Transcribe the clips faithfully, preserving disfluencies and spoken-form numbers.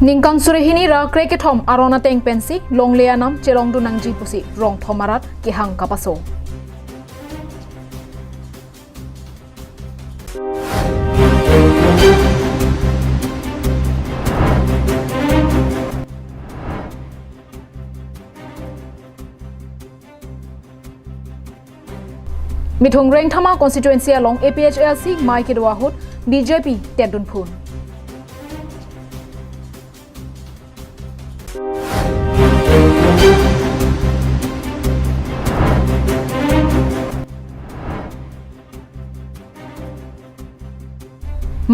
Ningkan suri hini ra krekethom aron ateng pensi longle anam chelongdun nangji pusi Rongthom arat kehang kapaso. Mithung Rengthama constituency along A P H L C mai kedo ahut B J P tedun phun.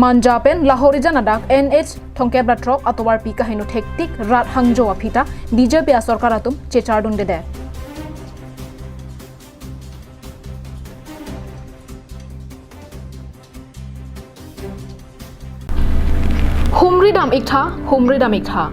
Manja pen Lahorijan adak N H thomkep ra throk atovarpi kaheno thektik rat hangjo aphi ta B J P asorkar atum chechardundedet. Humri dam iktha, humri dam iktha.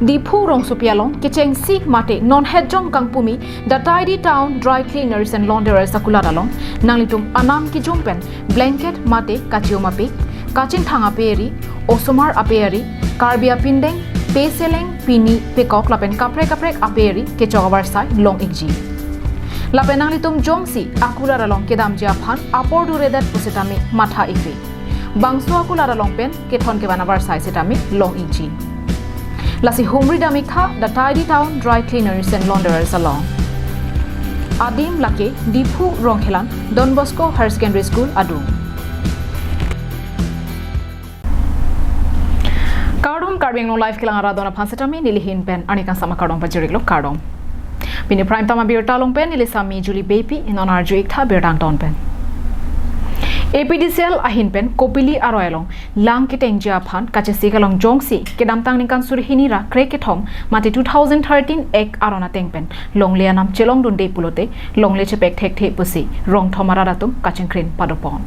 Diphu rongsopi along kechengsi mate non hetjong kangpumi the Tidy Town Dry Cleaners and Launderers akulat along nanglitum anam kijum pen blanket mate kachium ape, kachingthang ape eri, osomar ape eri, Karbi apindeng, peseleng, pini, pekok lapen kaprek kaprek ape eri kechok avarsai long ikji. Lapen nanglitum jongsi akulat along kedamji aphan apor duredet pusitame matha ikri. Bangso akulat along pen kethon kevan avarsai sitame long ikji. Lasi humri dam iktha the Tidy Town Dry Cleaners and Launderers along. Adim lake Diphu Rongkhelan Don Bosco Higher Secondary School adung. Kardom, Karbi Anglong Live kelang arat adon aphan sitame neli ahin pen arni kangsam akardom pajir-iklo, kardom. Pini Prime Time abirta along pen neli Sami Julie Beypi, non arju iktha birta angton pen. A P D C L ahin pen Kopili aroi along lang ketengji aphan kachesik along jongsi kedamtang ningkan suri hini ra krekethom mate two thousand thirteen ek aron ateng pen longle anam chelongdunde pulote longle chepek thekthe pusi Rongthom arat atum kachingkrin padopon.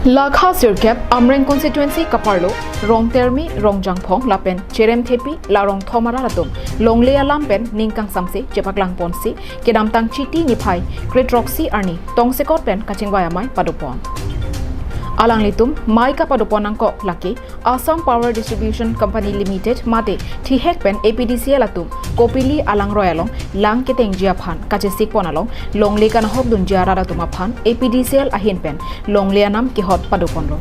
Lakha sirkep Amreng constituency kaparlo Rongtermi, Rongjangphong lapen Cheremthepi la Rongthom arat atum longle alam pen ning kangsamse chepaklangponsi kedamtang Chiti niphai krethroksi arni tongsekot pen kachingvai amei padopon. Alanglitum mei kapadopon nangkok lake Assam Power Distribution Company Limited mate thihek pen A P D C L atum Kopili alangroi along lang ketengji aphan kachesikpon along longle kanahokdunji arat atum aphan A P D C L ahin pen longle anam kehot padoponlo.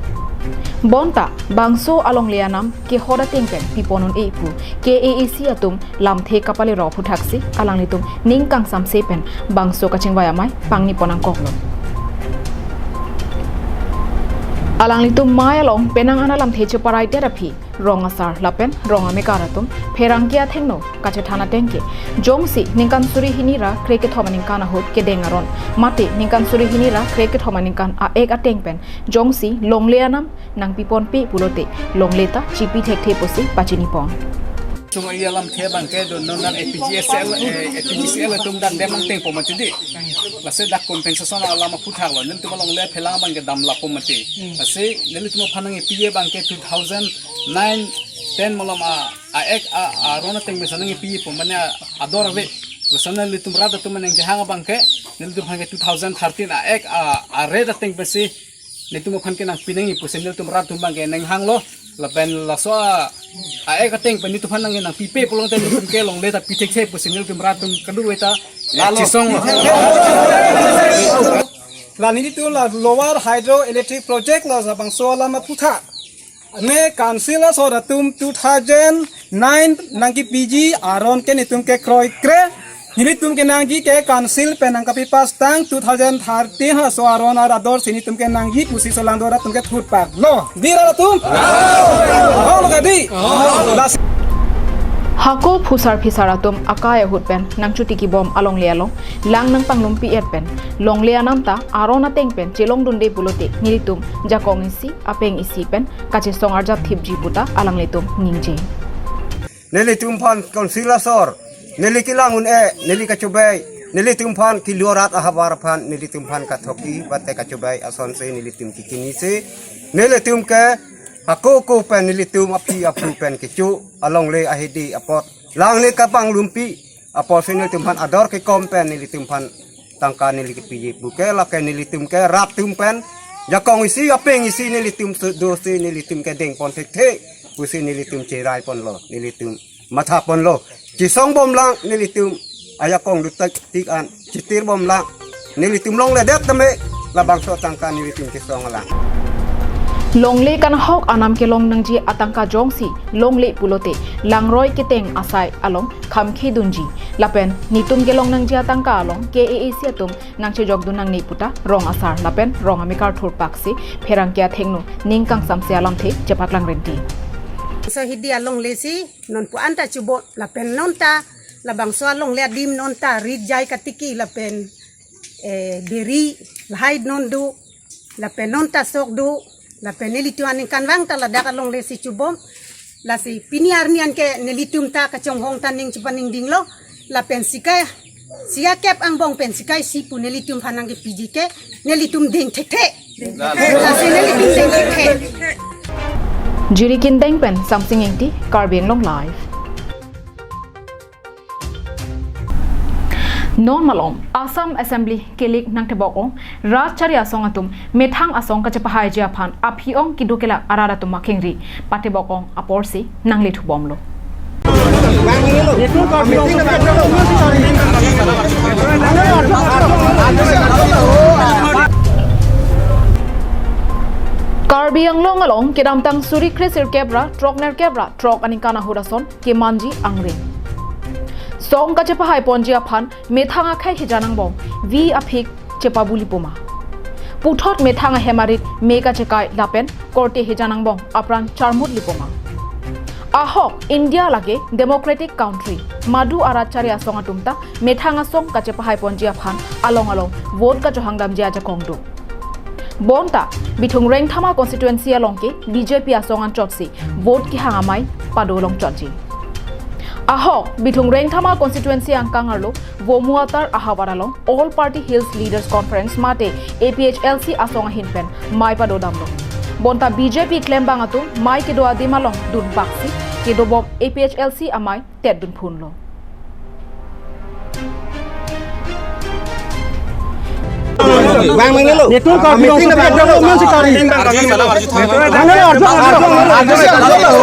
Bonta bangso alongle anam kehot ateng pen pipon un-e pu K A A C atum lamthe kapale ro aputhaksi alanglitum ning kangsamse pen bangso kachingvai amei pangnipon nangkoklo. Alanglitum mei along penang ana lamthe cheparaidet aphi rong asar lapen rong amekar atum pherangke athengno kachethan ateng ke jongsi ningkan suri hini ra krekethom aningkan ahut kedeng aron mate ningkan suri hini ra krekethom aningkan a-ek ateng pen jongsi longle anam nangpiponpe pulote longle ta chipi thekthe pusi pachinipon. Sung iya lamthe abangke do non A P G S L, eh, A P G C L atum dak dam nangtengpo mati di. Lasi dak compensation alam aphuthaklo. Nelitum alongle phelang abangke damlappo mati. Lasi nelitum aphan nangkepi abangke two thousand nine ten malom a, a-ek a, aron ateng pensi nangkepipo mane ador ave. Lasi nelitum rat atum mane kehang abangke nelitum aphan ke two thousand thirteen a-ek a, a-rate ateng pensi nelitum aphan ke nangpi nangji pusi nelitum rat atum abangke nanghanglo lapen laso a, a-ek ateng pen nelitum aphan nang nangpipe pulote nelitum ke longle ta pi thekthe pusi nelitum rat atum kadokave ta lalo chisonglo. La nelitum la Lower Hydro Electric Project la labangso alam aphuthak. Ne council asor atum two thousand nine nangkepiji aron ke nelitum ke kroikre. Nelitum ke nangji ke council pen nangkapi pass tang two thousand thirteen ha so aron ar ador si nelitum ke nangji pusi so langdor atum ke thutpaklo. Di rat atum? Holo ke di? Das. Hako phusar phisar atum akai ahut pen nangchutikibom alongle along lang nangpanglumpi-et pen longle anam ta aron ateng pen chelongdunde pulote nelitum jakong isi apeng isi pen kachesong arjap thipji puta alanglitum ningje. Nelitum aphan council asor, neli kelang un-e, neli kachobei, nelitum aphan kelio rat ahavar aphan, nelitum aphan kathoki, bate kachobei asonsi nelitum kichinisi, nelitum ke hako ako pen nelitum aphi aphu pen kecho, alongle ahidi apot, lang ne kapanglumpi, apotsi nelitum aphan ador kekom pen nelitum aphan tangka neli kepiji pu ke lake nelitum ke rat atum pen jakong isi apeng isi nelitum sudo si nelitum ke dengpon thekthe. pusi nelitum cherai ponlo, nelitum matha ponlo. Chesong bomlang nelitum ajakong dutak tik an chetir bomlang. Nelitum longledet tame labangso atangka nelitum chesong lang. Longle kanahok anam kelong nangji atangka jongsi longle pulote langroi keteng asai along khamkhe dunji lapen netum kelong nangji atangka along K A A C atum nangchejokdun nangne puta rong asar lapen rong amekar thurpaksi pherangke athengno ning kangsamse alamthe chepaklang renti. So hidi alongle si non pu anta chubot lapen nonta labangso alongle adim nonta rit jai katiki lapen, eh, biri lahai non do lapen nonta sok do lapen nelitum aningkanvang ta ladak alongle si chubom. Lasi pini arni anke nelitum ta kachonghong ta ning chupaningdinglo. Lapen sika, sika kep angbong pen sika isi pu nelitum aphan nangkepi ji ke nelitum ding thekthe. Lasi nelitum ding thekthe. Jirikindeng pen Samsing Ingti, Karbi Anglong Live. Non malom, Assam Assembly kelik nangtebok-ong, rat chari asong atum methang asong kachepahaiji aphan aphi-ong kedo kelak arat atum akengri patebok-ong aporsi nanglethubomlo. Karbi Anglong along kedamtang suri kre sirkep ra throk nerkep ra throk aningkan ahut ason kemanji angring. Song kachepahai ponji aphan methang akhei hejan angbong vi aphik chepabulipo ma. Puthot methang ahem arit me kachekai lapen korte hejan angbong apran charmut lipo ma. Ahok India lake democratic country, madu arat chari asong atum ta methang asong kachepahai ponji aphan along along vote kachohangdamji ajakong do. Bonta Bithung Rengthama constituency along ke B J P asong anchotsi vote kehang amei pado longchotji. Ahok Bithung Rengthama constituency angkang arlo Vomu atar ahavar along All Party Hills Leaders Conference mate A P H L C asong ahin pen mei padodamlo. Bonta B J P klembang atum mei kedo adim along dunpaksi kedobom A P H L C amei tetdunphunlo. Bang, bang, lo. Netum ka meeting na bang, lo, lo, lo, si kari. Bang, lo, arjo, arjo, arjo, arjo.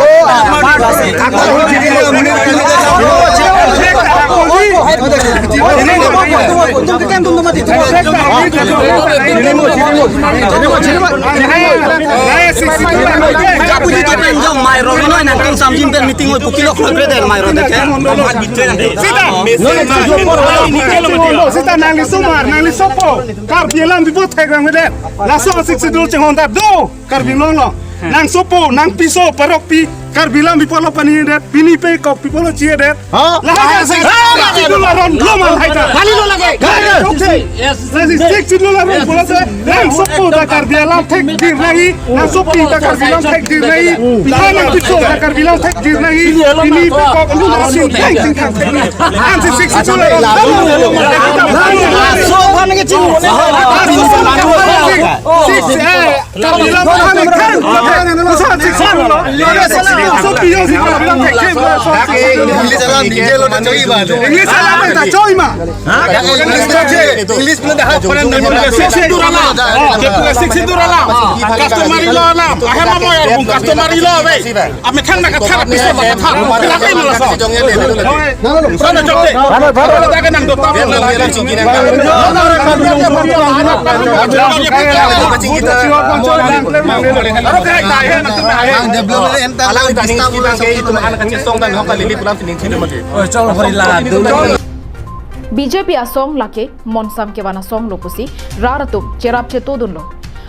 Jabu di tu pen jong mai ro noi nang tum samjim pen meeting oi pukilok lo brother mai ro deke. Sita. Sita nangli somar, nangli sopo. Karbi alam bipo thek rang mede. Laso Sixth Schedule chinghon ta do. Karbi Anglong lo. Nang sopo, nang piso, parok pi. Karbi alam bipo lo pani de. Pini pe kok bipo lo chie de. Ha? Lahai ka Sixth Schedule aron lo ma lahai ka. Kali lo lage. Kali lo lage. Yes. Lasi Sixth Schedule aron pulo se. Nang sopo ta Karbi alam thek dir nahi. Nang sopi ta Karbi alam thek dir nahi. Nang piso ta Karbi alam thek dir nahi. Pini pe kok lo ma si thek dir nahi. Ansi Sixth Schedule aron. So kami ke ching. Sixth, eh, Karbi alam thek dir nahi. Sixth Schedule aron. Sopi yo si Karbi alam thek dir nahi. English alam ta choi ma. English alam ta choi ma. English alam ta choi ma. English alam ta choi ma. Sixth Schedule alam. Sixth Schedule alam. Customary law alam. Ahem amoy arum customary law ve. Amethang na kathar, piso na kathar. Alam ini laso. Sana jokte. Kalau tak kenang doktor. Aro kai tai hai na tu hai. Ang development entar alang kita ulang kita anak kecil song dan hokal lili pulang sining sini mati. Oh, cholo hori la. B J P asong lake monsam kevan asong lo pusi rat atum cherap chetodunlo.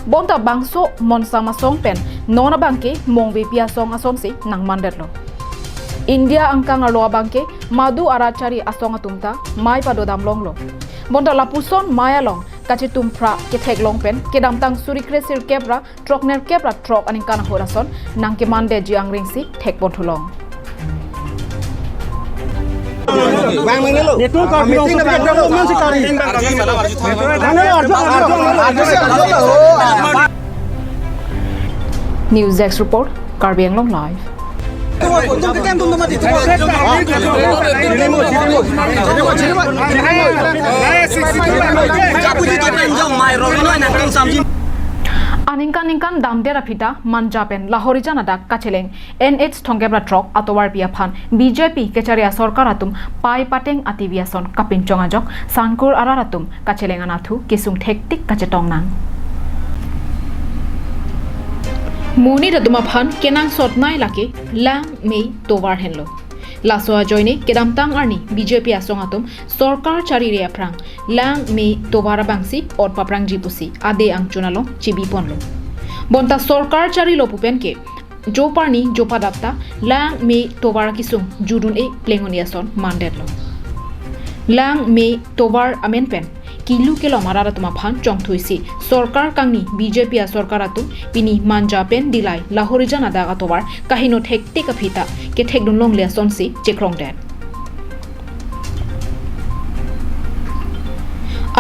Bonta bangso monsam asong pen non abangke mongvepi asong asonsi nangmandetlo. India angkang arlo abangke madu arat chari asong atum ta mei padodam longlo. Bonta lapuson mei along kachetum phra ketheklong pen kedamtang suri kre sirkep ra throk nerkep ra throk aningkan ahut ason nangkemandetji angrengsi thekpon thulong. Netum ka meeting na bang, lo, lo, lo, si kari. News Desk Report, Karbi Anglong Live. Aningkan ningkan damdet aphi ta Manja pen Lahorijan adak kacheleng N H thomkep ra throk atovarpi aphan B J P kachari asorkar atum pai pateng ativi ason kapinchong ajok sangkur arat atum kacheleng anatthu kesung thektik kachetong nang. Monit atum aphan kenangsot nei lake langme tovar henlo. Laso ajoine kedamtang arni B J P asong atum sorkar charire aphrang langme tovar abangsi ot paprangji pusi ade angchun along chebi ponlo. Bonta sorkar charilo pu pen ke jo parni jo padap ta langme tovar kesung judun-e pleng un-e ason mandetlo. Langme tovar amen pen kilu kelom arat atum aphan chongthuisi sorkar kangni B J P asorkar atum pini Manja pen Dillai Lahorijan adak atovar kaheno thektik aphi ta kethekdun longle asonsi chekrongdet.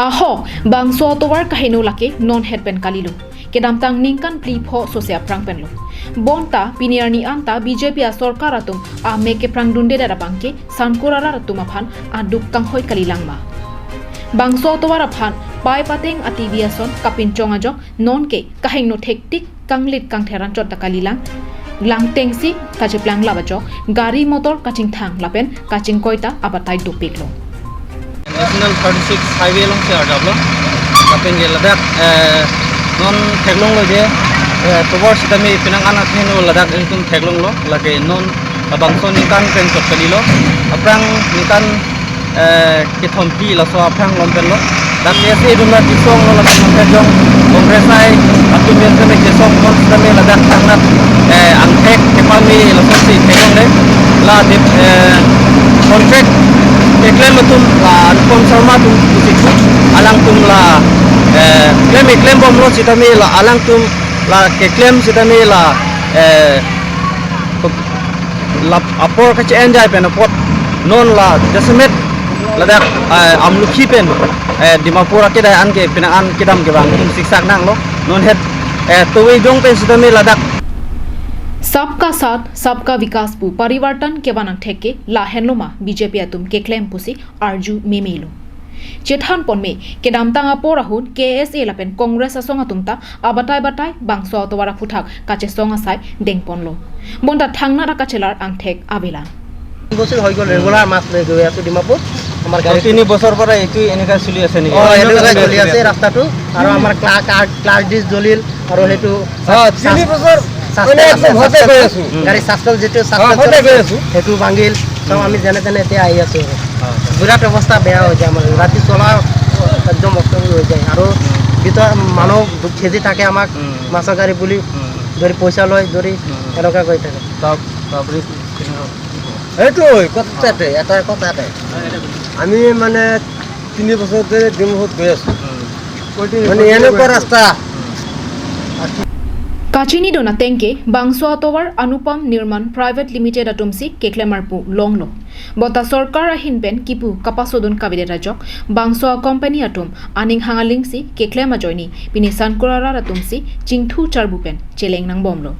Ahok, bangso atovar kaheno lake non het pen kalilo. Kedamtang ningkan phli pho sose aphrang penlo. Bonta pini arni anta B J P asorkar atum amek keprangdundedet abangke sangkur arat atum aphan aduk kanghoi kalilang ma. Bangso atovar aphan pai pateng ativi ason kapinchong ajok nonke kaheno thektik kanglit kangther anchot ta kalilang. Langtengsi kacheplang lap ajok gari motor kachingthang lapen kachingkoi ta abatai dopiklo. National thirty-six highway alongsi arjaplo. Lapen ke ladak, eh, non theklonglo je, eh, tovar sitame penang anak heno ladak itum theklonglo. Lake non labangso ningkan pen chot kalilo. Aphrang ningkan, eh, kethompi laso aphrang lom penlo. Dak K S A atum la kesonglo, lapen non thejong Congress ai atum pen sitame kesong non sitame ladak thangnat, eh, angthek kepame lasonsi theklongle. La dip, eh, contract keklem atum la Anupam Sharma atum pusi alangtum la, eh, klem eklem bomlo sitame la alangtum la keklem sitame la, eh, la apor kache-enjai pen apot non la jasemet ladak, eh, Amlukhi pen, eh, Dimapur akedai an ke penang an kedam kevang atum siksak nanglo. Non het, eh, tove jong pen sitame ladak. Sabka Saath, Sabka Vikas pu parivartan kevan angthek ke lahenlo ma B J P atum keklem pusi arju memelo. Chethan ponme, kedamtang apor ahut K S A lapen Congress asong atum ta abatai batai bangso atovar aphuthak kachesong asai dengponlo. Bonta thangnat akachelar angthek avelang. তিন বছর হয়ে গেল রেগুলার মাছ লয়ে গৈ আছো ডিমাপুর। আমার গাড়ি তিনি বছর পৰা এইটো এনেকা চলি আছে নেকি? অ, এনেকুৱা চলি আছে ৰাস্তাটো। আৰু আমাৰ ক্লা-, ক্লা-, ক্লাছ ডিছ জ্বলিল আৰু সেইটো অ, তিনি বছৰ ছাছ-, মানে একদম ছাছ-, হতে গৈ আছো। গাড়ী ছাছপেল যিটো অ, ছাছপেল হতে গৈ আছো। সেইটো ভাঙিল। চব আমি যেনে তেনে এতিয়া আহি আছো। অ। বিৰাট অৱস্থা বেয়া হৈ যায় আমাৰ। ৰাতি চলা একদম অসুবিধা হৈ যায়। আৰু ভিতৰত মানুহ দুখ খেদি থাকে আমাক, উম। মাছৰ গাড়ী বুলি উম। ধৰি পইচা লয়, ধৰি উম। এনেকুৱা কৰি থাকে। তাপ-, তাপৰি কেনেকুৱা? সেইটোৱে কথাতে, এটা কথাতে। আমি মানে তিনি বছৰ ধৰি ডিমাপুৰত গৈ আছো। উম। মানে এনেকুৱা ৰাস্তা। Kachinidun ateng ke bangso atovar Anupam Nirman Private Limited atumsi keklem arpu longlo. Bonta sorkar ahin pen kipu kapasodun kavedet ajok bangso a-company atum aning hang alingsi keklem ajoine pini sangkur arat atumsi chingthu charbu pen cheleng nangbomlo.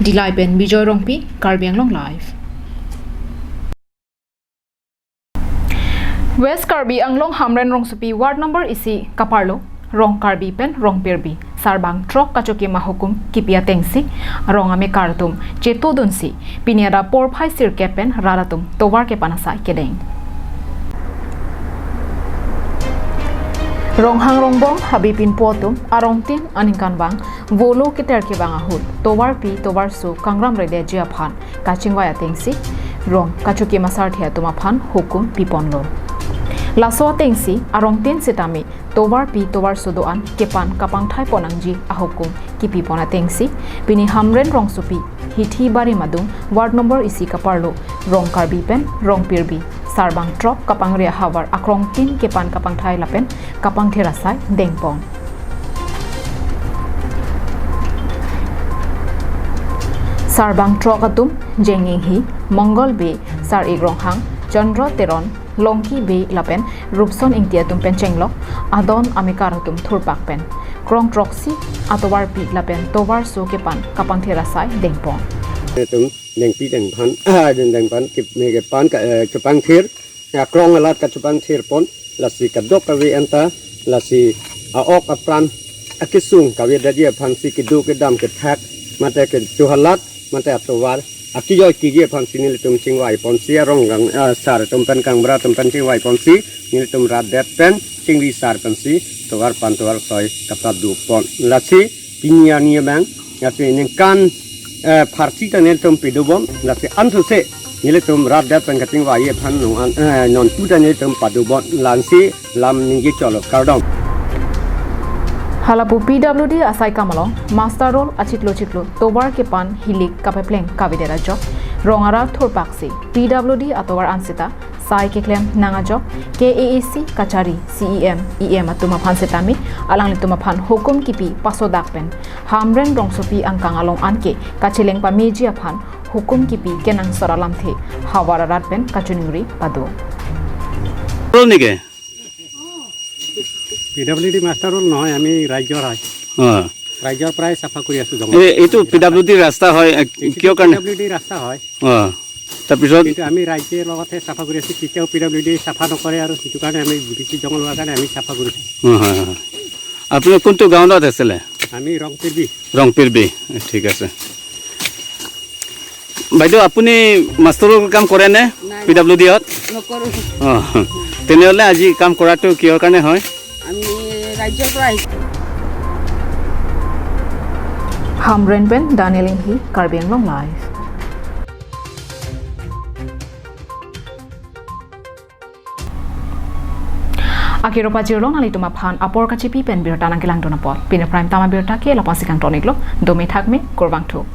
Dillai pen Bijoy Rongpi, Karbi Anglong Live. West Karbi Anglong Hamren rongsopi ward number isi kaparlo Rong Karbi pen Rong Pirbi sarbang throk kachokim ahukum kipi atengsi rong amekar atum chetodunsi pini adap porphai sirkep pen rat atum tovar kepan asai kedeng. Ronghang rongbong habe pinpo atum arongtin aningkanvang volo keter kevang ahut tovarpi tovarso kangramredetji aphan kachingvai atengsi rong kachokim asarthe atum aphan hukum piponlo. Laso atengsi arongtin sitame tovarpi tovarso do-an kepan kapangthai pon nangji ahukum kipipon atengsi pini Hamren rongsopi Hithi Bari Madung ward number isi kaparlo Rong Karbi pen Rong Pirbi sarbang throk kapangri ahavar akrongtin kepan kapangthai lapen kapangthir asai dengpon. Sarbang throk atum Jeng Inghi, Mongol Bey, Sar-ik Ronghang, Chandra Teron, Longki Bey lapen Rupson Ingti atum pen chenglok adon amekar atum thurpak pen krong throksi atovarpi lapen tovarso kepan kapangthir asai dengpon. Atum dengpi dengphan, ah, deng dengphan kip-, me kepan ka, eh, kepangthir, ya, krong alat kachepangthir pon, lasi kadokave anta, lasi a-ok apran, akesung kavedetji aphansi, kedo kedam kethak mate kechohalat mate atovar akejoi keji aphansi nelitum chingvaiponsi, arong gang, ah, sar atum pen, kangbura atum pen chingvaiponsi, nelitum rat det pen chingri sar pensi tovar pan tovar soi kapadopon. Lasi pini arni abang, lasi ningkan, eh, pharsi ta nelitum padopon, lasi ansose nelitum rat det pen kachingvai aphan nung an, eh, nonpu ta nelitum padopon, lasi lam ningje cholo, kardom. Halapu P W D asai kam along muster roll achiklo chiklo tovar kepan hilik kapepleng kavedet ajok, rong arat thurpaksi P W D atovar anseta sai keklem nang ajok, K A A C kachari C E M, E M atum aphan setame alanglitum aphan hukum kipi pasodak pen Hamren rongsopi angkang along anke kacheleng pameji aphan hukum kipi kenangsot alamthe havar arat pen kachiningri pado. Roll নেকি? P W D master roll নহয়, আমি ৰাইজৰ হয়। অ', ৰাইজৰ পৰাই চাফা কৰি আছো জংঘল। এই এইটো পি ডাব্লিউ ডি ৰাস্তা হয়, এ, কিয় কাৰণে? পি ডাব্লিউ ডি ৰাস্তা হয়, অ', তাৰপিছত কিন্তু আমি ৰাইজে লগতে চাফা কৰি আছো। কেতিয়াও পি ডাব্লিউ ডি চাফা নকৰে আৰু সেইটো কাৰণে আমি গুটিচি জংঘল হোৱাৰ কাৰণে আমি চাফা কৰিছো। অ', হয়, হয়। আপুনি কোনটো গাঁৱত আছিলে? আমি ৰংপিৰ বি। ৰংপিৰ বি। ঠিক আছে। বাইদেউ, আপুনি মাষ্টাৰৰ কাম কৰেনে নাই। পি ডাব্লিউ ডিত? নকৰোঁ। অ', তেনেহ'লে আজি কাম কৰাটো কিহৰ কাৰণে হয়? আমি ৰাজ্যৰ পৰা আহিছোঁ। Hamren pen Daniel Inghi, Karbi Anglong Live. Akiro pajirlo nanglitum aphan apor kachipi pen birta nangkelangdun apot. Pini prime time abirta ke lapu-an si kangton-iklo, dome thakme, kurvangthu.